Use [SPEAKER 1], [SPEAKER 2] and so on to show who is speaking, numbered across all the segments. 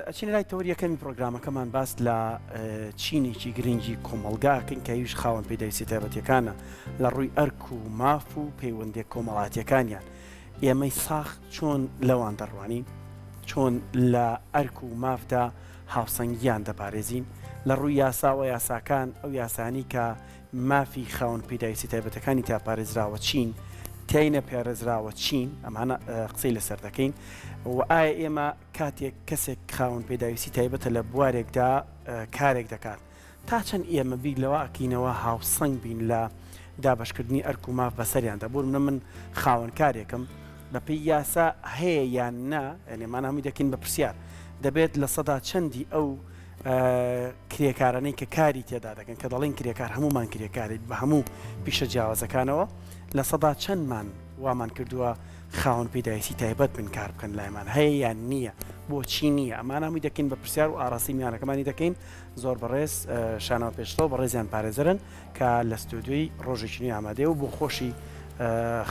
[SPEAKER 1] ئەچینە لای تەوەری یەکەمی پرۆگرامەکەمان باس لە چینێکی گرنگی کۆمەڵگا ئەکەین کە ئەویش خاوەن پێداویستیە تایبەتیەکانە لە ڕووی ئەرک و ماف و پەیوەندیە کۆمەڵاتیەکانیان ئێمەی ساغ چۆن لەوان دەڕوانین چۆن لە ئەرک و مافدا هاوسەنگیان دەپارێزین لە ڕووی یاساوە یاساکان ئەو یاسانی کە مافی خاوەن پێداویستی تایبەتەکانی تیا پارێزراوە چین، تیای نەپارێزراوە چین، ئەمانە قسەی لەسەر دەکەین و ئایا ئێمە کاتێک کەسێک خاوەن پێداویستی تایبەتە لە بوارێکدا کارێک دەکات تا چەند ئێمە بیر لەوە ئەکەینەوە هاوسەنگ بین لە دابەشکردنی ئەرک و ماف بەسەریاندا بۆ نمونە من خاوەن کارێکم بەپێی یاسا هەیە یان نا یعنی ئەمانە هەمووی دەکەین بە پرسیار دەبێت 100% چەندی ئەو کرێکارانەی کە کاری تێدا دەکەن، کە دەڵێین کرێکار هەموومان کرێکارین بە هەموو پیشە جیاوازەکانەوە، لە سەدا چەندمان وامان کردووە خاوەن پێداویستی تایبەت بن کار بکەن لایمان هەیە یان نییە بۆچی نییە ئەمانە هەمووی دەکەین بە پرسیار و ئاراستەی میوانەکەمانی دەکەین زۆر بەڕێز شاناو پێشڕەو بەڕێزیان پارێزەرن کە لە ستۆدیۆی ڕۆژێکی نوێ ئامادەیە و بۆ خۆشی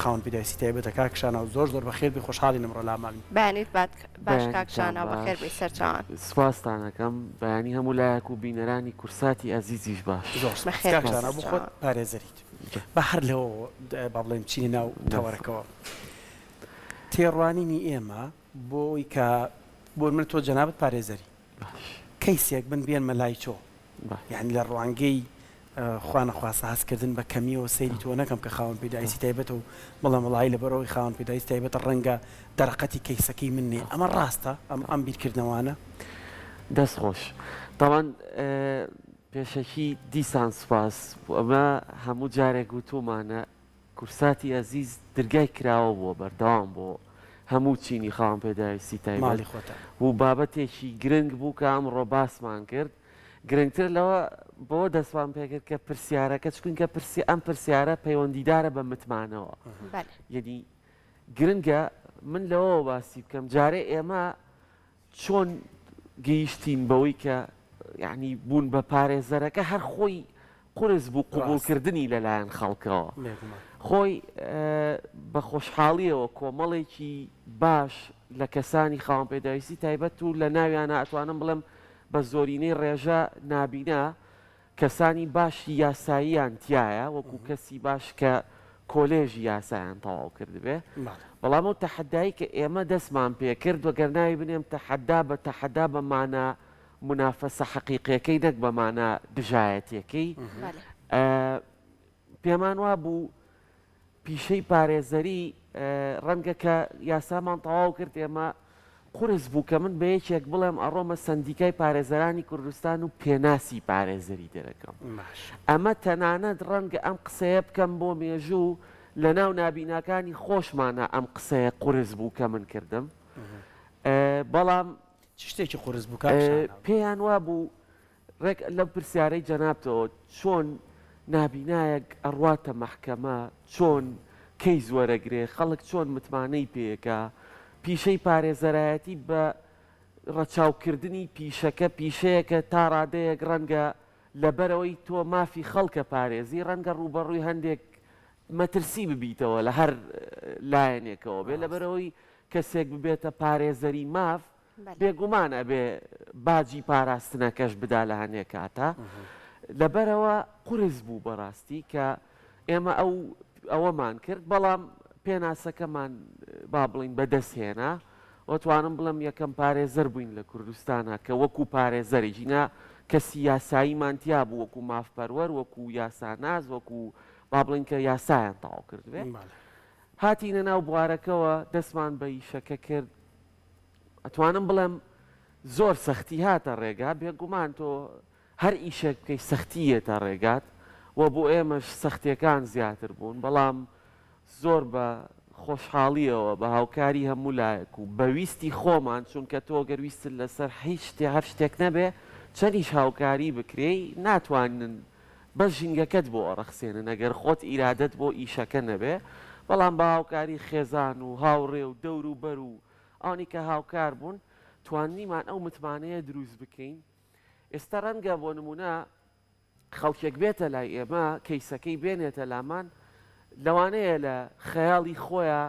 [SPEAKER 1] خاوەن پێداویستی تایبەتە کاک شاناو زۆر زۆر بەخێر بی خۆشحاڵین ئەمڕۆ لامان.
[SPEAKER 2] بەیانیت بات باش کاک
[SPEAKER 3] بەیانیتان
[SPEAKER 2] شاناو بەخێر
[SPEAKER 3] باش
[SPEAKER 2] بێی سەرچاوان.
[SPEAKER 3] سوپاستان ئەکەم بەیانی هەموو لایەک و بینەرانی کورساتی ئەزیزیش باش.
[SPEAKER 1] زۆر سوپاس
[SPEAKER 2] بەخێر
[SPEAKER 1] کاک
[SPEAKER 2] بێی
[SPEAKER 1] شاناو بۆ خۆت
[SPEAKER 2] سەرچاوان.
[SPEAKER 1] پارێزەریت با هەر لەوەوە با بڵێین بچینە ناو
[SPEAKER 3] دەست
[SPEAKER 1] تەوەرەکەوە تێڕوانینی ئێمە بۆ ئەوی کە بۆ من تۆ جەنابت پارێزەری
[SPEAKER 3] باش.
[SPEAKER 1] کەیسێک من بێنمە لای تۆ
[SPEAKER 3] باش.
[SPEAKER 1] یانی لە ڕوانگەی خوا نەخواستە هەست کردن بە کەمیەوە سەیری تۆ نەکەم کە خاوەن پێداویستی تایبەتە و بڵێم وەڵایی لەبەرئەوەی خاوەن پێداویستی تایبەتە ڕەنگە دەرەقەتی کەیسەکەی من نەیە ئەمە ڕاستە ئەم ئەم بیرکردنەوانە؟
[SPEAKER 3] دەست خۆش. تاوان پێشەکی دیسان سوپاس بۆ ئەمە هەموو جارێک وتومانە کورساتی ئەزیز درگای کراوە بووە بەردەوام بۆ هەموو چینی خاوەن پێداویستی تایبەت
[SPEAKER 1] ماڵی خۆتان.
[SPEAKER 3] و بابەتێکی گرنگ بوو کە ئەمڕۆ باسمان کرد گرنگتر لەوە بەوە دەستمان پێکرد کە پرسیارەکە چونکە پرسی ئەم پرسیارە پەیوەندیدارە بە متمانەوە
[SPEAKER 2] بەلێ.
[SPEAKER 3] یەنی گرنگە من لەوەوە باسی بکەم جارێ ئێمە چۆن گەیشتین بەوەی کە یانی بوون بە پارێزەرەکە هەر خۆی قورس بوو قبوڵ
[SPEAKER 1] ڕاستە.
[SPEAKER 3] کردنی لەلایەن خەڵکەوە.
[SPEAKER 1] بێگومان.
[SPEAKER 3] خۆی بە خۆشحاڵیەوە کۆمەڵێکی باش لە کەسانی خاوەن پێداویستی تایبەت و لە ناویانا ئەتوانم بڵێم بە زۆرینەی ڕێژە نابینا کەسانی باشی یاساییان تیایە وەکو کەسی باش کە کۆلێژی یاسایان تەواو کردبێ بەڵام ئەو تەحەدای کە ئێمە دەستمان پێکرد وەگەر ناوی بنێم تەحەدا بە تەحەدا بە مانا مونافەسە حەقیقیەکەی نەک بە مانا دژایەتیەکەی پێمان وابوو پیشەی پارێزەری ڕەنگە کە یاسامان تەواو کرد ئێمە قورس بوو کە من بە یەکێک بڵێم ئەڕۆمە سەندیکای پارێزەرانی کوردستان و پێناسی پارێزەری دەرەکەم ئەمە تەنانەت ڕەنگە ئەم قسەیە بکەم بۆ مێژوو لە ناو نابیناکانی خۆشمانە ئەم قسەیە قورس بوو کە من کردم بەڵام
[SPEAKER 1] چ شتێکی قورس بوو کاک شاناو؟
[SPEAKER 3] پێیان وابوو ڕێک لەو پرسیارەی جەنابتەوە چۆن نابینایەک ئەڕواتە مەحکەمە چۆن کەیس وەرەگرێ خەڵک چۆن متمانەی پێکا پیشەی پارێزەرایەتی بە ڕەچاو کردنی پیشەکە پیشەیەکە تا ڕادەیەک ڕەنگە لەبەرئەوەی تۆ مافی خەڵکە پارێزی ڕەنگە ڕووبەڕووی هەندێک مەترسی ببیتەوە لە هەر لایەنێکەوە بێ لەبەرئەوەی کەسێک ببێتە پارێزەری ماف بێگومان ئەبێ باجی پاراستنەکەش بدا لە هەنێ کاتا لەبەرئەوە قورس بوو بەڕاستی کە ئێمە ئەو ئەوەمان کرد بەڵام پێناسەکەمان با بڵین بەدەست هێنا وتوانم بڵێم یەکەم پارێزەر بووین لە کوردستانە کە وەکو پارێزەرێکی نا کەسی یاساییمان تیا بوو وەکو مافپەروەر وەکو یاساناز وەکو با بڵین کە یاسایان تەواو کردبێ هاتینە ناو بوارەکەوە دەستمان بە ئیشەکە کرد ئەتوانم بڵێم زۆر سەختی هاتە ڕێگا، بێگومان تۆ هەر ئیشێک بکەی سەختی یەتە ڕێگات و بۆ ئێمەش سەختیەکان زیاتر بوون، بەڵام زۆر بە خۆشحاڵیەوە بە هاوکاری هەموو لایەک و بە ویستی خۆمان، چونکە تۆ گەر ویستت لەسەر هیچ شتێ هەر شتێک نەبێ چەنیش هاوکاری بکرێی ناتوانن بەس ژینگەکەت بۆ ئەڕەخسێنن ئەگەر خۆت ئیرادەت بۆ ئیشەکە نەبێ، بەڵام بە هاوکاری خێزان و هاوڕێ و دەوروبەر و ئەوانی کە هاوکار بوون توانیمان ئەو متمانەیە دروست بکەین. ئێستا ڕەنگە بۆ نموونە خەڵکێک بێتە لای ئێمە کەیسەکەی بێنێتە لامان لەوانەیە لە خەیاڵی خۆیا.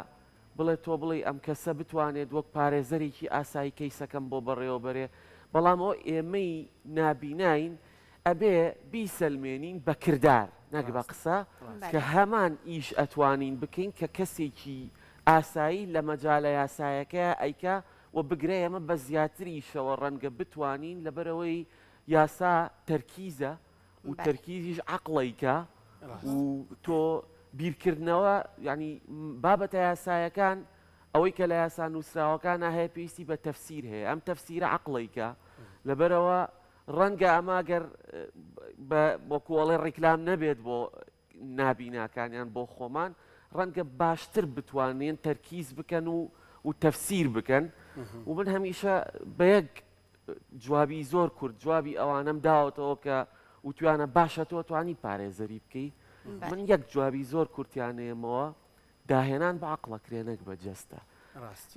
[SPEAKER 3] بڵێ تۆ بڵێی ئەم کەسە بتوانێت وەک پارێزەرێکی ئاسایی کەیسەکەم بۆ بەڕێوە بەرێ، بەڵام ئەوە ئێمەی نابیناین ئەبێ بیسەلمێنین بە کردار نەک بە قسە کە هەمان ئیش ئەتوانین بکەین کە کەسێکی ئاسایی لە مەجالە یاسایەکەیا ئەیکا و بگرە ئێمە بە زیاتریشەوە ڕەنگە بتوانین لەبەرئەوەی یاسا تەرکیزە و تەرکیزیش عەقڵەیکە و تۆ بیرکردنەوە یانی بابەتە یاسایەکان ئەوەی کە لە یاسا نووسراوەکانا هەیە پێویستی بە تەفسیر هەیە ئەم تەفسیرە عەقڵەیکە لەبەرئەوە ڕەنگە ئەمە گەر بە وەکو ئەڵێ ڕیکلام نەبێت بۆ نابیناکان یان بۆ خۆمان ڕەنگە باشتر بتوانین تەرکیز بکەن و و تەفسیر بکەن و من هەمیشە بە یەک جوابی زۆر کورت جوابی ئەوانەم داوەتەوە کە وتویانە باشە تۆ توانی پارێزەری بکەی من یەک جوابی زۆر کورتیانەیەمەوە داهێنان بە عەقڵ ئەکرێ نەک بە جەستە.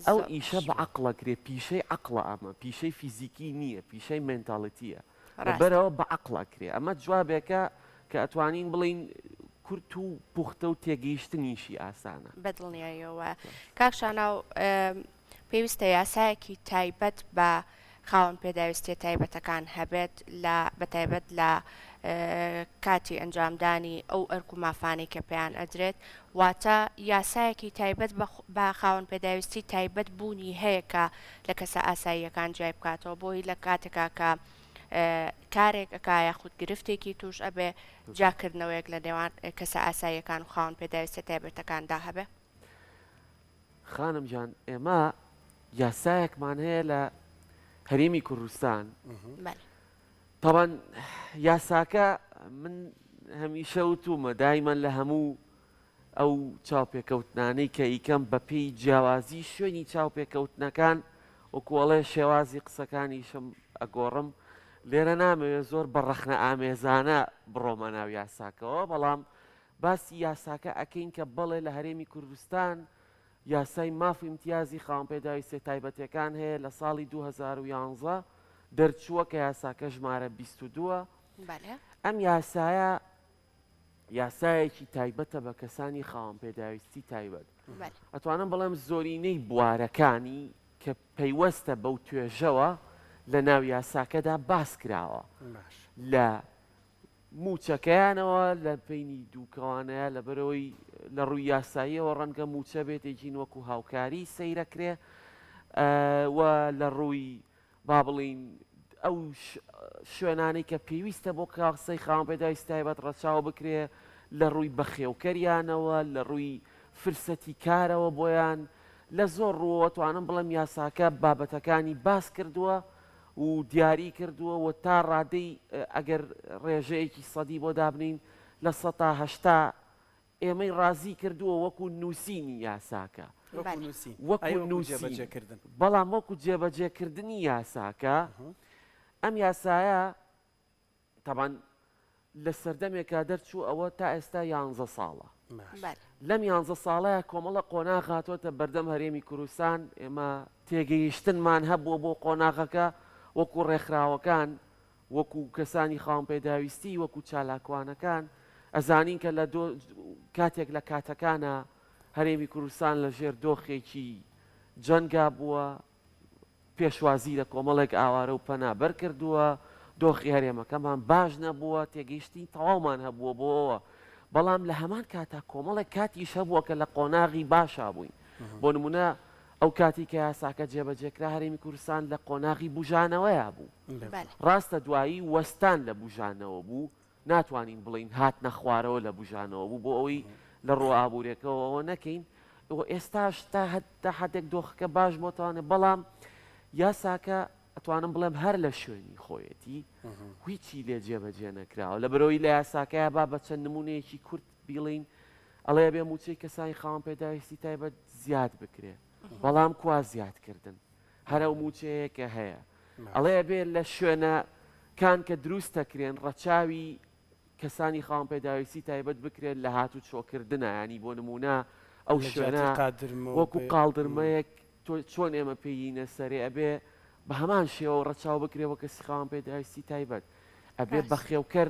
[SPEAKER 3] ئەو ئیشە بە عەقڵ ئەکرێ، پیشەی عەقڵە ئەمە، پیشەی فیزیکی نییە، پیشەی mentality یە. لەبەرئەوە بە عەقڵ ئەکرێ. ئەمە جوابێکە کە ئەتوانین بڵێین کورت و پوختە و تێگەیشتنیشی ئاسانە.
[SPEAKER 2] بە دڵنیاییەوە وایە. کاک شاناو پێویستە یاسایەکی تایبەت بە خاوەن پێداویستیە تایبەتەکان هەبێت لە بەتایبەت لە کاتی ئەنجامدانی ئەو ئەرک و مافانەی کە پێیان ئەدرێت واتە یاسایەکی تایبەت بە خاوەن پێداویستی تایبەت بوونی هەیە کە لە کەسە ئاساییەکان جیای بکاتەوە بۆی لە کاتێکا کە کارێک ئەکا یاخود گرفتێکی توش ئەبێ جیاکردنەوەیەک لە نێوان کەسە ئاساییەکان و خاوەن پێداویستیە تایبەتەکاندا هەبێ.
[SPEAKER 3] خانم گیان ئێمە یاسایەکمان هەیە لە هەرێمی کوردستان تاوان یاساکە من هەمیشە وتومە دایمەن لە هەموو ئەو چاوپێکەوتنانەی کە ئیکەم بە پێی جیاوازی شوێنی چاوپێکەوتنەکان وەکوڵێ شێوازی قسەکانیشم ئەگۆڕم لێرە نامەوێت زۆر بە ڕەخنە ئامێزانە بڕۆمە ناو یاساکەوە بەڵام باسی یاساکە ئەکەین کە بەڵێ لە هەرێمی کوردستان یاسای ماف و ئیمتیازی خاوەن پێداویستیە تایبەتیەکان هەیە لە ساڵی 2011 دەرچووە کە یاساکە ژمارە 22 ە. ئەم یاسایە یاسایەکی تایبەتە بە کەسانی خاوەن پێداویستی تایبەت. ئەتوانم بڵێم زۆرینەی بوارەکانی کە پەیوەستە بەو توێژەوە لە ناو یاساکەدا باس کراوە لە مووچەکەیانەوە لە بەینی دووکەوانەیە لەبەرئەوەی لە ڕووی یاساییەوە ڕەنگە مووچە بێتێکین وەکو هاوکاری سەیرەکرێ و لە ڕووی با بڵین ئەو شوێنانەی کە پێویستە بۆ کاسەی خاوەن پێداویستی تایبەت ڕەچاو بکرێ لە ڕووی بەخێوکەریانەوە لە ڕووی فرسەتی کارەوە بۆیان لە زۆر ڕووەوە توانم بڵێم یاساکە بابەتەکانی باس کردووە و دیاری کردووە و تا ڕادەی ئەگەر ڕێژەیەکی سەدی بۆ دابنێین 80% ئێمەی ڕازی کردووە وەکو نووسینی یاساکە.
[SPEAKER 1] وەکو نووسین.
[SPEAKER 3] وەکو
[SPEAKER 1] ئەی وەکو
[SPEAKER 3] نووسین.
[SPEAKER 1] جێبەجێکردن.
[SPEAKER 3] بەڵام وەکو جێبەجێکردنی یاساکە ئەم یاسایە تەبعەن لە سەردەمێکا دەرچوو ئەوە تا ئێستا یانزە ساڵە. لەم یانزە ساڵەیا کۆمەڵە قۆناغ هاتۆتە بەردەم هەرێمی کوردستان، ئێمە تێگەیشتنمان هەبووە بۆ قۆناغەکە وەکو ڕێکخراوەکان، وەکو کەسانی خاوەن پێداویستی، وەکو چالاکوانەکان، ئەزانین کە لە کاتێک لە کاتەکانا هەرێمی کوردستان لە ژێر دۆخێکی جەنگا بووە، پێشوازی لە کۆمەڵێک ئاوارە و پەنابەر کردووە، دۆخی هەرێمەکەمان باش نەبووە، تێگەیشتنی تەواومان هەبووە بۆ ئەوە، بەڵام لە هەمان کاتا کۆمەڵێک کاتیش هەبووە کە لە قۆناغی باشا بووین، بۆ نموونە ئەو کاتی کە یاساکە جێبەجێکرا هەرێمی کوردستان لە قۆناغی بوژانەوەیا بوو، ڕاستە دوایی وەستان لە بوژانەوە بوو، ناتوانین بڵێین هاتنە خوارەوە لە بوژانەوە بوو بۆ ئەوەی لە ڕووە ئابوورێکەوە ئەوە نەکەین و ئێستاش تا تا حدێک دۆخەکە باش بۆتوانێ بەڵام یاساکە ئەتوانم بڵێم هەر لە شوێنی خۆیەتی هیچی لێ جێبەجێ نەکراوە لە بەرەوەی لە یاساکەیە با بە چەند نمونەیەکی کورت بیڵین ئەڵێ بێ موچەی کەسانی خاوەن پێداویستی تایبەت زیاد بکرێ بەڵام کوا زیادکردن هەر ئەو مووچەیە کە هەیە. ئەڵێ ئەبێ لە شوێنە کان کە دروست دەکرێن ڕەچاوی کەسانی خاوەن پێداویستی تایبەت بکرێت لە هات و چۆکردنە ینی بۆ نمونە ئەو شوێنە وەکو قاڵدرمەیەک تۆ چۆن ئێمە پێینە سەرێ ئەبێ بە هەمان شێوە ڕەچاو بکرێ وە کەسی خاوەن پێداویستی تایبەت ئەبێ بەخێوکەر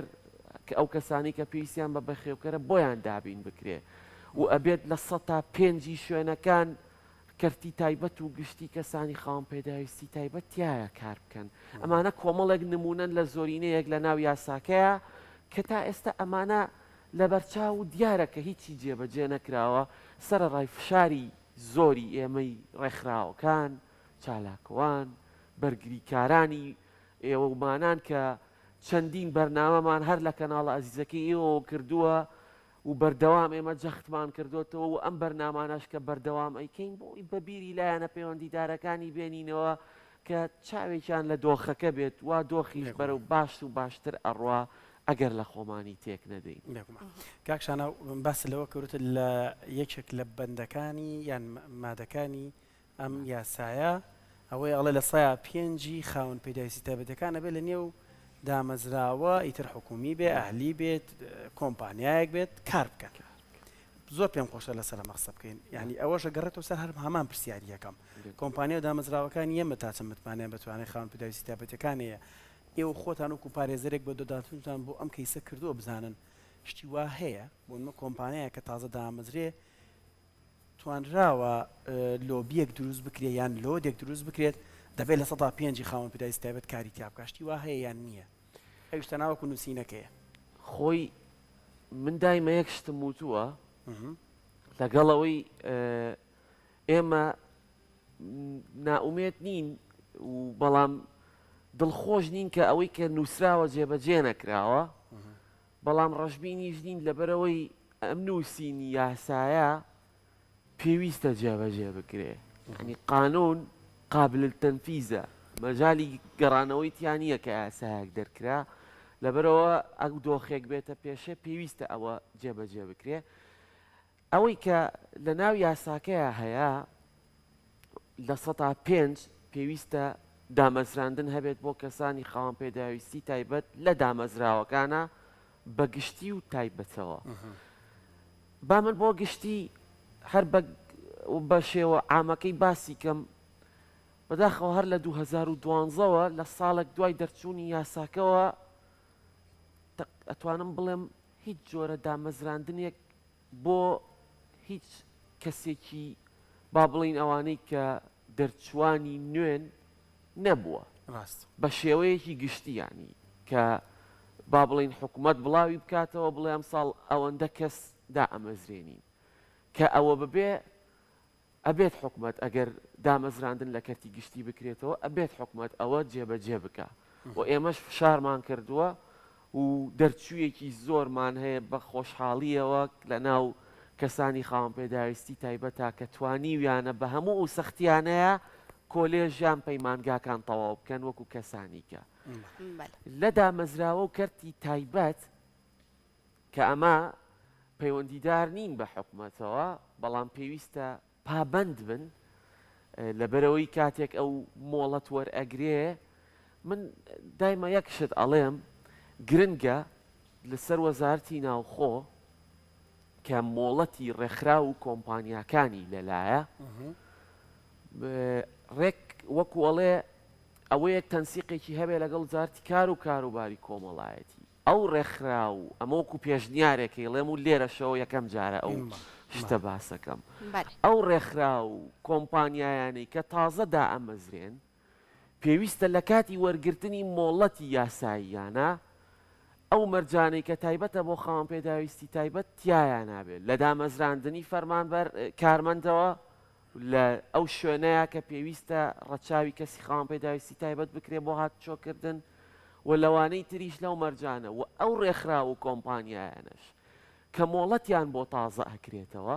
[SPEAKER 3] کە ئەو کەسانی کە پێویستیان بە بەخێوکەرە بۆیان دابین بکرێ و ئەبێت 5%ی شوێنەکان. کەرتی تایبەت و گشتی کەسانی خاوەن پێداویستی تایبەت تیایا کار بکەن. ئەمانە کۆمەڵێک نموونەن لە زۆرینەیەک لە ناو یاساکەیا کە تا ئێستا ئەمانە لەبەرچاو و دیارە کە هیچی جێبەجێ نەکراوە سەرەڕای فشاری زۆری ئێمەی ڕێکخراوەکان، چالاکوان، بەرگریکارانی ئێوەمانان کە چەندین بەرنامەمان هەر لە کەناڵە ئەزیزەکەی ئێوەوە کردووە و بەردەوام ئێمە جەختمان کردۆتەوە و ئەم بەرنامانەش کە بەردەوام ئەیکەین بۆ ئەوەی بە بیری لایەنە پەیوەندیدارەکانی بێنینەوە کە چاوێکیان لە دۆخەکە بێت وا دۆخیش بەرەو باش و باشتر ئەڕوا ئەگەر لە خۆمانی تێک نەدەین.
[SPEAKER 1] بێگومان کاک شاناو باست لەوە کرد لە یەکێک لە بەندەکانی یان مادەکانی ئەم یاسایە ئەوەی ئەڵێ لە سەیا پێنجی خاوەن پێداویستی تایبەتەکان ئەبێ لە نێو دامەزراوە ئیتر حکومی بێ ئەهلی بێت کۆمپانیایەک بێت کار بکەن زۆر پێم خۆشە لەسەر ئەمە قسە بکەین یعنی ئەوەشە گەڕێتەوە سەر هەر هەمان پرسیاری یەکەم کۆمپانیا و دامەزراوەکانی ئێمە تا چەند متمانەیان بە توانای خاوەن پێداویستی تایبەتەکان هەیە ئێوە خۆتان وەکو پارێزەرێک بە دۆداتونتان بۆ ئەم کەیسە کردووە بزانن شتی وا هەیە بۆ نمە کۆمپانیایە کە تازە دامەزرێ توانراوە لۆبیەک دروست بکرێت یان لۆدێک دروست بکرێت دەبێت 5% خاوەن پێداویستی تایبەت کاری تیا بکات شتی وا هەیە یان نییە ئەویش تەنها وەکو نووسینەکەیە.
[SPEAKER 3] خۆی من دایمە یەک شتم وتووە لەگەڵ ئەوەی ئێمە نائومێد نین و بەڵام دڵخۆش نین کە ئەوەی کە نووسراوە جێبەجێ نەکراوە بەڵام ڕەشبینیش نین لەبەرئەوەی ئەم نووسینی یاسایە پێویستە جێبەجێ بکرێ یانی قانون قابل التنفیزە مەجالی گەڕانەوەی تیا نییە کە یاسایەک دەرکرا لەبەرئەوە ئەو دۆخێک بێتە پێشێ پێویستە ئەوە جێبەجێ بکرێ ئەوەی کە لە ناو یاساکەیا هەیە 5% پێویستە دامەزراندن هەبێت بۆ کەسانی خاوەن پێداویستی تایبەت لە دامەزراوەکانا بە گشتی و تایبەتەوە. با من بۆ گشتی هەر بە بە شێوە عامەکەی باسی کەم، بەداخەوە هەر لە 2012 وە لە ساڵێک دوای دەرچوونی یاساکەوە ئەتوانم بڵێم هیچ جۆرە دامەزراندنێک بۆ هیچ کەسێکی با بڵێین ئەوانەی کە دەرچووانی نوێن نەبووە
[SPEAKER 1] ڕاست.
[SPEAKER 3] بە شێوەیەکی گشتی یانی کە با بڵێین حکومەت بڵاوی بکاتەوە بڵێ ئەمساڵ ئەوەندە کەس دائەمەزرێنین کە ئەوە ببێ ئەبێت حکومەت ئەگەر دامەزراندن لە کەرتی گشتی بکرێتەوە ئەبێت حکومەت ئەوە جێبەجێ بکا و ئێمەش فشارمان کردووە و دەرچوویەکی زۆرمان هەیە بە خۆشحاڵییەوە لە ناو کەسانی خاوەن پێداویستی تایبەتا کە توانیویانە بە هەموو ئەو سەختیانەیا کۆلێژ یان پەیمانگاکان تەواو بکەن وەکو کەسانی کە لە دامەزراوە و کەرتی تایبەت کە ئەمە پەیوەندیدار نین بە حکومەتەوە بەڵام پێویستە پابەند بن لەبەرئەوەی کاتێک ئەو مۆڵەت وەرئەگرێ من دایمە یەک شت ئەڵێم گرنگە لەسەر وەزارتی ناوخۆ کە مۆڵەتی ڕێکخراو و کۆمپانیاکانی لەلایە ڕێک وەکو ئەڵێ ئەوەیە تەنسیقێکی هەبێ لەگەڵ وەزارتی کار و کاروباری کۆمەڵایەتی ئەو ڕێکخراو و ئەمە وەکو پێشنیارێک ئەیڵێم و لێرەشەوە یەکەم جارە ئەو شتە باسەکەم، ئەو ڕێکخراو و کۆمپانیایانەی کە تازە دائەمەزرێن پێویستە لە کاتی وەرگرتنی مۆڵەتی یاساییانە ئەو مەرجانەی کە تایبەتە بۆ خاوەن پێداویستی تایبەت تیایانا بێت لە دامەزراندنی فەرمانبەر کارمەندەوە لە ئەو شوێنەیا کە پێویستە ڕەچاوی کەسی خاوەن پێداویستی تایبەت بکرێت بۆ هاتوچۆکردن و لەوانەی تریش لەو مەرجانە و ئەو ڕێکخراو و کۆمپانیایانەش کە مۆڵەتیان بۆ تازە ئەکرێتەوە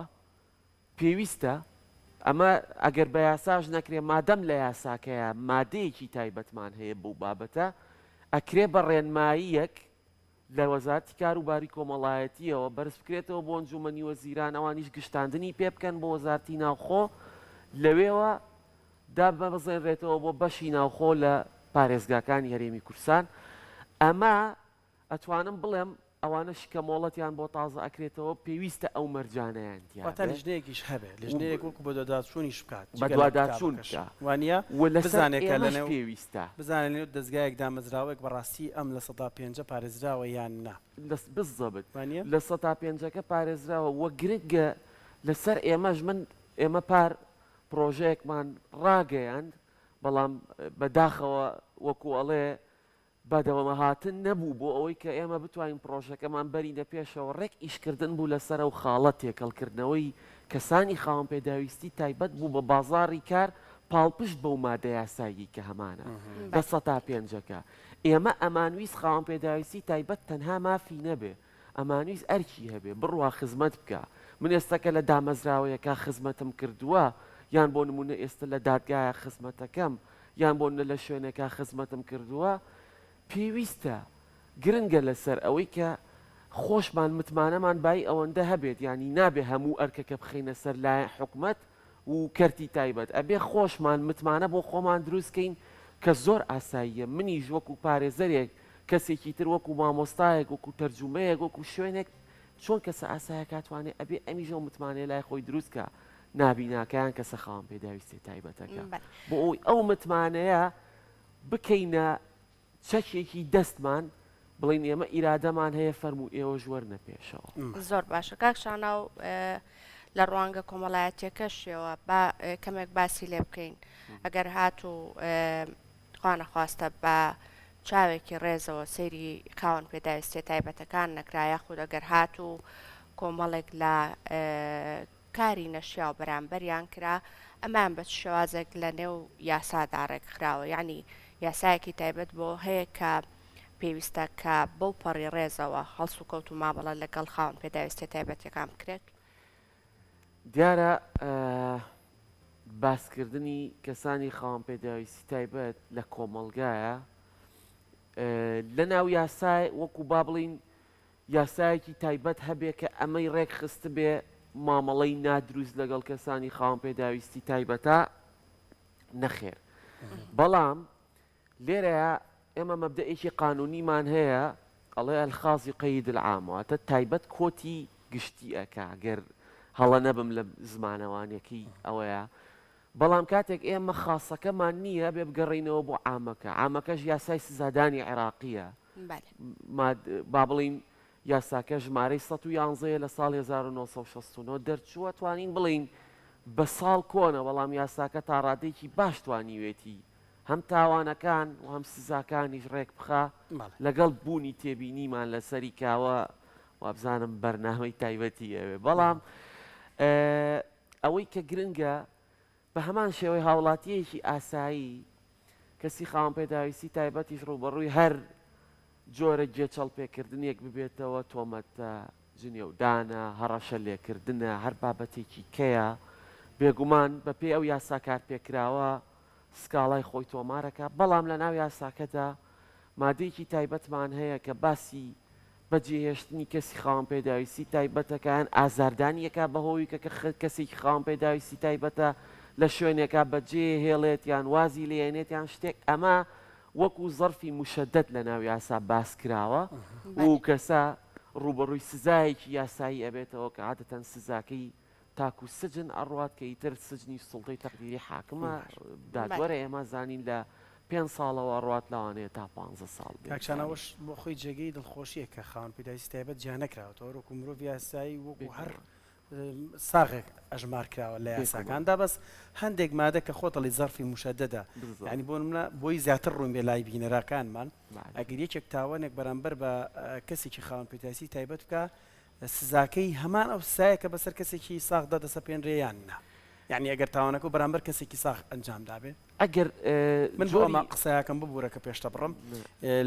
[SPEAKER 3] پێویستە ئەمە ئەگەر بە یاساش نەکرێ مادەم لە یاساکەیا مادەیەکی تایبەتمان هەیە بەو بابەتە ئەکرێ بە ڕێنماییەک لە وەزارەتی کار و باری کۆمەڵایەتییەوە بەرز بکرێتەوە بۆ ئەنجوومەنی وەزیران، ئەوانیش گشتاندنی پێ بکەن بۆ وەزارەتی ناوخۆ، لەوێوە داببەزێنرێتەوە بۆ بەشی ناوخۆ لە پارێزگاکانی هەرێمی کوردستان. ئەمە ئەتوانم بڵێم ئەوانەشی کە مۆڵەتیان بۆ تازە ئەکرێتەوە پێویستە ئەو مەرجانەیان تیا
[SPEAKER 1] واتە
[SPEAKER 3] بێ.
[SPEAKER 1] لیژنەیەکیش هەبێ، لیژنەیەک وەکو بەدواداچوونیش بکات جگە لە
[SPEAKER 3] بەدواداچوون
[SPEAKER 1] کتابەکەش،
[SPEAKER 3] بکا
[SPEAKER 1] وانییە؟
[SPEAKER 3] و لەسەر
[SPEAKER 1] بزانێ کە
[SPEAKER 3] ئێمەش
[SPEAKER 1] لەنێو
[SPEAKER 3] پێویستە.
[SPEAKER 1] بزانێ لەنێو دەزگایەک دامەزراوەیەک بەڕاستی ئەم لە سەدا پێنجە پارێزراوە یان نا؟
[SPEAKER 3] لە بالضبط
[SPEAKER 1] وانییە؟
[SPEAKER 3] لە سەتا پێنجەکە پارێزراوە و گرنگە لەسەر ئێمەش من ئێمە پار. پرۆژەیەکمان ڕاگەیاند بەڵام بە داخەوە وەکو ئەڵێ بەدەوەهاتن نەبوو بۆ ئەوەی کە ئێمە بتوانین پڕۆژەکەمان بەرینە پێشەوە، ڕێک ئیشکردن بوو لەسەر ئەو خاڵە، تێکەڵکردنەوەی کەسانی خاوەن پێداویستی تایبەت بوو بە بازاڕی کار پاڵپشت بەو مادە یاساییەی کە هەمانە لە سەتا پێنجەکە. ئێمە ئەمانویست خاوەن پێداویستی تایبەت تەنها مافی نەبێ، ئەمانویست ئەرکی هەبێ، بڕوا خزمەت بکا. من ئێستا کە لە دامەزراوەیەکا خزمەتم کردووە، یان بۆ نموونە ئێستا لە دادگایە خزمەتەکەم، یان بۆ نە لە شوێنێکا خزمەتم کردووە، پێویستە، گرنگە لەسەر ئەوەی کە خۆشمان متمانەمان بای ئەوەندە هەبێت، یانی نابێ هەموو ئەرکەکە بخەینە سەر لایەن حکومەت و کەرتی تایبەت، ئەبێ خۆشمان متمانە بۆ خۆمان دروست کەین کە زۆر ئاساییە منیش وەکو پارێزەرێک، کەسێکی تر وەکو مامۆستایەک، وەکو تەرجومەیەک، وەکو شوێنێک چۆن کەسە ئاسایەکە توانێ ئەبێ ئەمیش ئەو متمانەیە لای خۆی دروست کا، نابیناکە یان کەسە خاوەن پێداویستیە تایبەتەکە بۆ ئەوەی ئەو متمانەیە بکەینە چەکێکی دەستمان بڵێین ئێمە ئیرادەمان هەیە فەرموو ئێوەش وەرنە پێشەوە.
[SPEAKER 2] زۆر باشە کاک شاناو لە ڕوانگە کۆمەڵایەتیەکەشیەوە با کەمێک باسی لێ بکەین ئەگەر هاتوو خوانەخواستە بە چاوێکی ڕێزەوە سەیری خاوەن پێداویستیە تایبەتەکان نەکرا یاخود ئەگەر هاتوو کۆمەڵێک لە کاری نەشیاو بەرامبەریان کرا، ئەمەیان بە چ شێوازێک لە نێو یاسادا ڕێکخراوە؟ یەعنی یاسایەکی تایبەت بۆ هەیە کە پێویستە کە بەو پەڕی ڕێزەوە هەڵسوکەوت و مامەڵە لەگەڵ خاوەن پێداویستیە تایبەتیەکان بکرێت؟
[SPEAKER 3] دیارە باسکردنی کەسانی خاوەن پێداویستی تایبەت لە کۆمەڵگایە لە ناو یاسای وەکو با بڵین یاسایەکی تایبەت هەبێ کە ئەمەی ڕێک خستبێ مامەڵەی نادروست لەگەڵ کەسانی خاوەن پێداویستی تایبەتە؟ نەخێر. بەڵام لێرەیا ئێمە مەبدەئێکی قانونیمان هەیە ئەڵێ الخاص یقید العام واتە تایبەت کۆتی گشتی ئەکا گەر هەڵە نەبم لە زمانەوانیەکەی ئەوەیە بەڵام کاتێک ئێمە خاصەکەمان نییە بێ بگەڕێینەوە بۆ عامەکە عامەکەش یاسای سزادانی عێراقیە با بڵێین یاساکە ژمارەی 111 یە لە ساڵی 1969 دەرچووە، توانین بڵێین بە ساڵ کۆنە، بەڵام یاساکە تا ڕادەیەکی باش توانیوێتی هەم تاوانەکان و هەم سزاکانیش ڕێک بخا، لەگەڵ بوونی تێبینیمان لەسەری کاوە وابزانم بەرنامەی تایبەتی ئەوێ، بەڵام ئەوەی کە گرنگە بە هەمان شێوەی هاوڵاتییەکی ئاسایی، کەسی خاوەن پێداویستی تایبەتیش ڕووبەڕووی هەر جۆرە گێچەڵپێکردنێک ببێتەوە، تۆمەتە، جنێودانە، هەڕەشە لێکردنە، هەر بابەتێکی کەیە، بێگومان بەپێی ئەو یاسا کارپێکراوە سکاڵای خۆی تۆمارەکا، بەڵام لەناو یاساکەدا مادەیەکی تایبەتمان هەیە کە باسی بەجێهێشتنی کەسی خاوەن پێداویستی تایبەتەکە یان ئازاردانی یەکا بەهۆی کە کەسێکی خاوەن پێداویستی تایبەتە لە شوێنێکا بەجێهێڵێت یان وازی لێنێت یان شتێک ئەمە وەکو زەرفی مشەدەد لە ناو یاسا باس کراوە و کەسە ڕووبەڕووی سزایەکی یاسایی ئەبێتەوە کە عادەتەن سزاکەی تاکو سجن ئەڕوات کە ئیتر سجنی سوڵتەی تەقدیری حاکمە دادوەرە ئێمە زانین لە پێنج ساڵەوە ئەڕوات لەوانەیە تا پانزە ساڵ بێت.
[SPEAKER 1] کاک شان ئەوەش بۆ خۆی جێگەی دڵخۆشیە کە خاوەن پێداویستی تایبەت جیا نەکراوەتەوە وەکو مرۆڤی یاسایی وەکو هەر ساغێک ئەژمار کراوە لە یاساکاندا بەس هەندێک مادە کە خۆت ئەڵێی زەرفی موشەدەدە یانی بۆ نمونە بۆی زیاتر ڕوون بێ لای بینەراکانمان ئەگەر یەکێک تاوانێک بەرامبەر بە کەسێکی خاوەن پێداویستی تایبەت بکا سزاکەی هەمان ئەو سزایە کە بەسەر کەسێکی ساغدا دەسەپێنرێ یان نا؟ یانی ئەگەر تاوانەکەو بەرامبەر کەسێکی ساغ ئەنجام دابێ؟
[SPEAKER 3] ئەگەر
[SPEAKER 1] من بۆ ئەمە قسەیەکەم ببورە کە پێشتە بڕم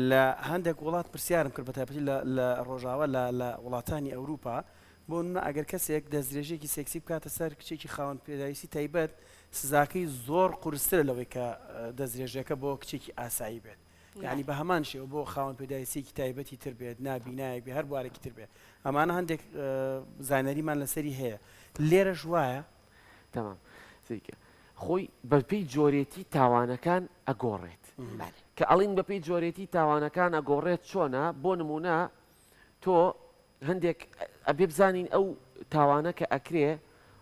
[SPEAKER 1] لە هەندێک وڵات پرسیارم کرد بە تایبەتی لە لە ڕۆژاوا لە لە وڵاتانی ئەوروپا بۆ نمونە ئەگەر کەسێک دەستدرێژیەکی سێکسی بکاتە سەر کچێکی خاوەن پێداویستی تایبەت سزاکەی زۆر قورسترە لەوەی کە دەستدرێژیەکە بۆ کچێکی ئاسایی بێت یانی بە هەمان شێوە بۆ خاوەن پێداویستیەکی تایبەتی تر بێت نابینایەک بێ هەر بوارێکی تر بێ ئەمانە هەندێک زانیاریمان لەسەری هەیە لێرەش وایە؟
[SPEAKER 3] تەمام سەیرکە خۆی بەپێی جۆرێتی تاوانەکان ئەگۆڕێت کە ئەڵین بەپێی جۆرێتی تاوانەکان ئەگۆڕێت چۆنە بۆ نمونە تۆ هەندێک ئەبێ بزانین ئەو تاوانە کە ئەکرێ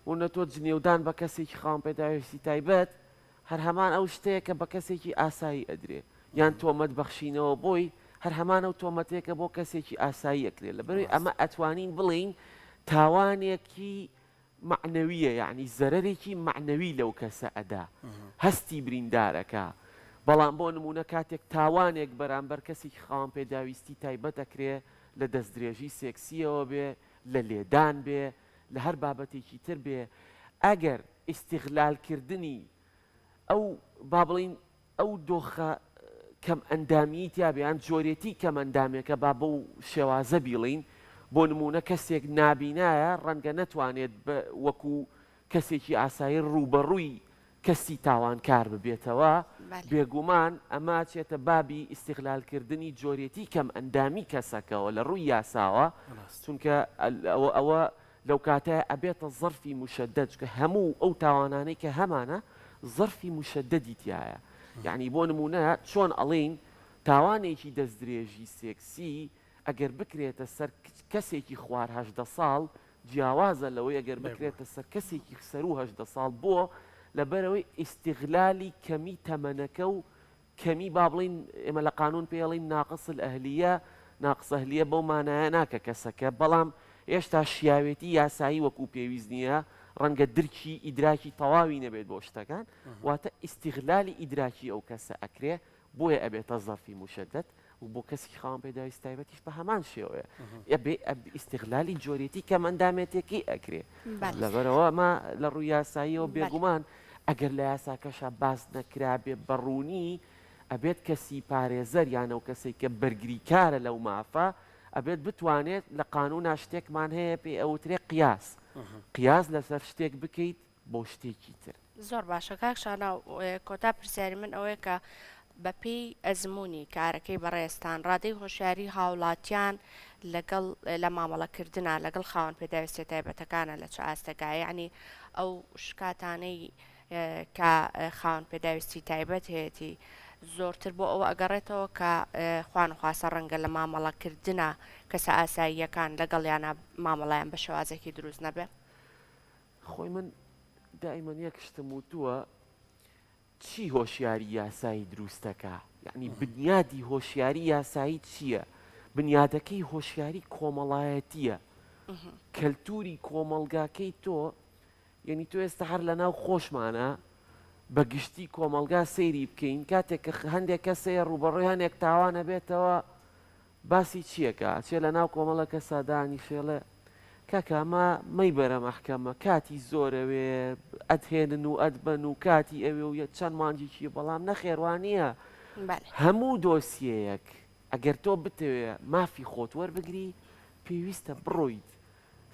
[SPEAKER 3] و نە تۆ جنێودان بە کەسێکی خاوەن پێداویستی تایبەت هەر هەمان ئەو شتەیە کە بە کەسێکی ئاسایی ئەدرێ یان تۆمەت بەخشینەوە بۆی هەر هەمان ئەو تۆمەتەیە کە بۆ کەسێکی ئاسایی ئەکرێ لەبەرئەوەی ئەمە ئەتوانین بڵێین تاوانێکی. مەعنەوییە یەعنی زەرەرێکی مەعنەوی لەو کەسە ئەدا هەستی بریندار ئەکا بەڵام بۆ نموونە کاتێک تاوانێک بەرامبەر کەسێکی خاوەن پێداویستی تایبەت ئەکرێ لە دەستدرێژی سێکسییەوە بێ لە لێدان بێ لە هەر بابەتێکی تر بێ ئەگەر ئیستیغلال کردنی ئەو با بڵێین ئەو دۆخە کەم ئەندامیی تیا بێ یان جۆرێتی کەم ئەندامێکە با بەو شێوازە بیڵێین، بۆ نموونە کەسێک نابینایە ڕەنگە نەتوانێت بە وەکوو کەسێکی ئاسایی ڕووبەڕووی کەسی تاوانکار ببێتەوە، بێگومان ئەمە ئەچێتە بابی ئیستیغلال کردنی جۆرێتی کەم ئەندامی کەسەکەوە لە ڕووی یاساوە، چونکە ئەوە ئەوە لەوکاتەیا ئەبێتە زەرفی موشەدەد چونکە هەموو ئەو تاوانانەی کە هەمانە زەرفی موشەدەدی تیایە یەعنی بۆ نموونە چۆن ئەڵێین تاوانێکی دەستدرێژی سێکسی ئەگەر بکرێتە سەر کەسێکی خوار 18 ساڵ جیاوازە لەوەی ئەگەر بکرێتە سەر کەسێکی سەروو 18 ساڵ بۆ لەبەرئەوەی ئیستیغلالی کەمی تەمەنەکە و کەمی با بڵێین ئێمە لە قانون پێی ئەڵێین ناقص الاهلیە، ناقص اهلیە بەو مانایە نا کە کەسەکە بەڵام هێشتا شیاوێتی یاسایی وەکو پێویست نییە، ڕەنگە درکی ئیدراکی تەواوی نەبێت بۆ شتەکان، واتە ئیستیغلالی ئیدراکی ئەو کەسە ئەکرێ بۆیە ئەبێتە زەرفی مشەدەد و بۆ کەسی خاوەن پێداویستی تایبەتیش بە هەمان شێوەیە ئەبێ ئیستیغلالی جۆرێتی کەمئەندامێتیەکەی ئەکرێ لەبەرئەوە ئەمە لە ڕووی یاساییەوە بێگومان ئەگەر لە یاساکەشا باس نەکرابێ بە ڕوونی ئەبێت کەسی پارێزەر یان ئەو کەسەی کە بەرگریکارە لەو مافە ئەبێت بتوانێت لە قانونا شتێکمان هەیە پێی ئەوترێ قیاس قیاس لەسەر شتێک بکەیت بۆ شتێکی تر.
[SPEAKER 2] زۆر باشە کاک شاناو کۆتا پرسیاری من ئەوەیە کە بەپێی ئەزموونی کارەکەی بەڕێزتان ڕادەی هۆشیاری هاوڵاتیان لەگەڵ لە مامەڵەکردنا لەگەڵ خاوەن پێداویستیە تایبەتەکانە لە چ ئاستێکایە یەعنی ئەو شکاتانەی کە خاوەن پێداویستی تایبەت هەیەتی زۆرتر بۆ ئەوە ئەگەڕێتەوە کە خوانخواستە ڕەنگە لە مامەڵەکردنا کەسە ئاساییەکان لەگەڵیانە مامەڵەیان بە شێوازێکی دروست نەبێ؟
[SPEAKER 3] خۆی من دائیمەن یەک شتم وتووە چی هۆشیاری یاسایی دروستەکا؟ یەعنی بنیادی هۆشیاری یاسایی چییە؟ بنیادەکەی هۆشیاری کۆمەڵایەتییە. کەلتوری کۆمەڵگاکەی تۆ، یەعنی تۆ ئێستا هەر لەناو خۆشمانە بە گشتی کۆمەڵگا سەیری بکەین، کاتێک کە هەندێک کەس هەیە ڕووبەڕووی هەنێک تاوان ئەبێتەوە، باسی چیەکا ئەچێ لەناو کۆمەڵە کەسا دانیشێ ڵێ کاکە ئەمە مەیبەرە مەحکەمە کاتی زۆرەوێ ئەتهێنن و ئەتبەن و کاتی ئەوێ و چەند مانگێکی بەڵام نەخێر وانیە
[SPEAKER 2] بەلێ.
[SPEAKER 3] هەموو دۆسیەیەک ئەگەر تۆ بتەوێ مافی خۆت وەربگری پێویستە بڕۆیت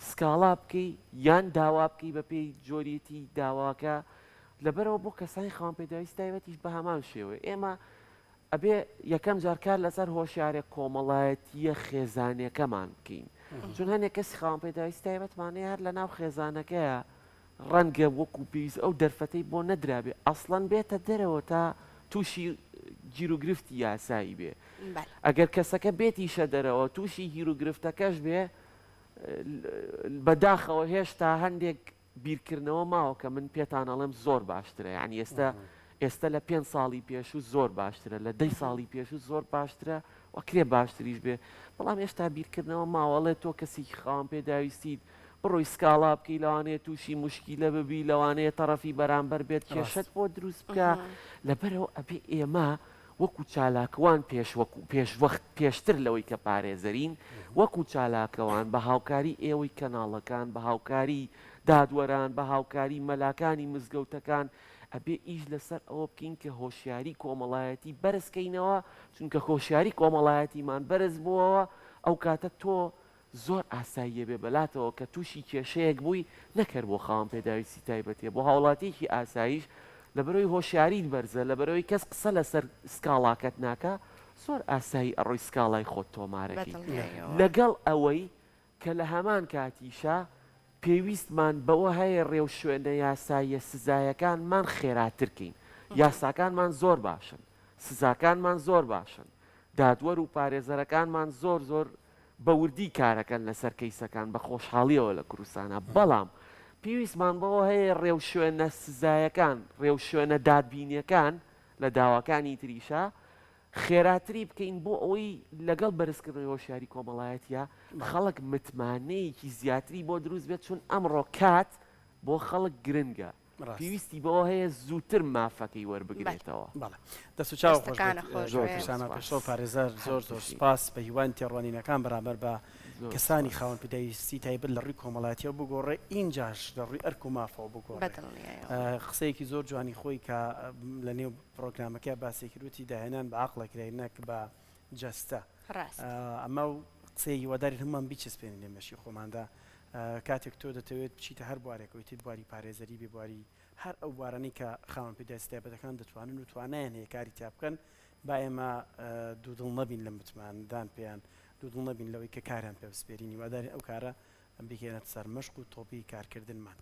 [SPEAKER 3] سکاڵا بکەی یان داوا بکەی بەپێی جۆریەتی داواکە لەبەرئەوە بۆ کەسانی خاوەن پێداویستی تایبەتیش بەهەمان شێوەیە ئێمە ئەبێ یەکەم جار کار لەسەر هۆشیارە کۆمەڵایەتییە خێزانیەکەمان بکەین چون هەنێک کەسی خاوەن پێداویستی تایبەتمان هەیە هەر لەناو خێزانەکەیە ڕەنگە وەکو پێویست ئەو دەرفەتەی بۆ نەدرابێ ئەسڵەن بێتە دەرەوە تا تووشی گیروگرفتی یاسایی بێ ئەگەر کەسەکە بێتیشە دەرەوە تووشی گیروگرفتەکەش بێ بەداخەوە هێشتا هەندێک بیرکردنەوە ماوە کە من پێتان ئەڵێم زۆر باشترە یانی ئێستا ئێستا لە پێنج ساڵی پێشوو زۆر باشترە لە دەی ساڵی پێشوو زۆر باشترە وەکرێ باشتریش بێ بەڵام هێشتا بیرکردنەوە ماوەڵێ تۆ کەسێکی خاوەن پێداویستیت بڕۆی سکاڵا بکەی لەوانەیە تووشی مشکیلە ببی لەوانەیە تەڕەفی بەرامبەر بێت کێشەت بۆ دروست بکە لەبەرەوە ئەبێ ئێمە وەکو چالاکوان پێش وەکو پێشوەخت پێشتر لەوەی کە پارێزەرین، وەکو چالاکوان بە هاوکاری ئێوەی کەناڵەکان، بە هاوکاری دادوەران، بە هاوکاری مەلاکانی مزگەوتەکان، ئەبێ ئیش لەسەر ئەوە بکەین کە هۆشیاری کۆمەڵایەتی بەرز کەینەوە، چونکە هۆشیاری کۆمەڵایەتیمان بەرز بووەوە ئەوکاتە تۆ زۆر ئاساییە بێ بەلاتەوە کە تووشی کێشەیەک بووی نەک هەر بۆ خاوەن پێداویستی تایبەتیە بۆ هاوڵاتیەکی ئاساییش لەبەرئەوەی هۆشیاریت بەرزە لەبەرئەوەی کەس قسە لەسەر سکاڵاکەت ناکا زۆر ئاسایی ئەڕۆی سکاڵای خۆت تۆمارەکەی
[SPEAKER 2] بەدڵنیایەوە.
[SPEAKER 3] لەگەڵ ئەوەی کە لە هەمان کاتیشا پێویستمان بەوە هەیە ڕێوشوێنە یاساییە سزایەکانمان خێراتر کەین یاساکانمان زۆر باشن سزاکانمان زۆر باشن دادوەر و پارێزەرەکانمان زۆر زۆر بە وردی کارەکەن لەسەر کەیسەکان بە خۆشحاڵیەوە لە کوردستانا بەڵام پێویستمان بەوە هەیە ڕێوشوێنە سزایەکان ڕێوشوێنە دادبینیەکان لە داواکانی تریشا خێراتری بکەین بۆ ئەوەی لەگەڵ بەرزکردنەوەی هۆشیاری کۆمەڵایەتیا خەڵک متمانەیەکی زیاتری بۆ دروست بێت چون ئەمڕۆ کات. بۆ خەڵک گرنگە
[SPEAKER 1] ڕاست.
[SPEAKER 3] پێویستی بەوە هەیە زووتر مافەکەی وەربگرێتەوە.
[SPEAKER 1] بەڵێ دەست و چاو خۆش
[SPEAKER 2] دەستەکانە
[SPEAKER 1] بێت
[SPEAKER 2] خۆش
[SPEAKER 1] زۆر
[SPEAKER 2] بێت.
[SPEAKER 1] شانا
[SPEAKER 3] سپاس.
[SPEAKER 1] پێشڕەو پارێزەر
[SPEAKER 3] هەر
[SPEAKER 1] زۆر زۆر
[SPEAKER 3] بژین.
[SPEAKER 1] سپاس بە هیوان تێڕوانینەکان بەرامبەر بە
[SPEAKER 3] زۆر
[SPEAKER 1] کەسانی
[SPEAKER 3] سپاس.
[SPEAKER 1] خاوەن پێداویستی تایبەت لە ڕووی کۆمەڵایەتیەوە بگۆڕێ ئینجاش لە ڕووی ئەرک و مافەوە بگۆڕێ
[SPEAKER 2] بەدڵنیایەوە.
[SPEAKER 1] قسەیەکی زۆر جوانی خۆی کە لە نێو پڕۆگرامەکە باسی کرد وتی داهێنان بە عەقڵ ئەکرێ نەک بە جەستە
[SPEAKER 2] ڕاست.
[SPEAKER 1] ئەمە و قسەیە هیوادارین هەموومان بیچەسپێنین لە مێشکی خۆماندا کاتێک تۆ دەتەوێت بچیتە هەر بوارێکەوە ئیتر بواری پارێزەری بێ بواری هەر ئەو بوارانەی کە خاوەن پێداویستیە تایبەتەکان دەتوانن و توانایان هەیە کاری تیا بکەن با ئێمە دوودڵ نەبین لە متمانەدان پێیان دوودڵ نەبین لەوەی کە کاریان پێ بسپێرین هیوادارین ئەو کارە بیکەینە سەر مەشق و تۆپی کارکردنمان.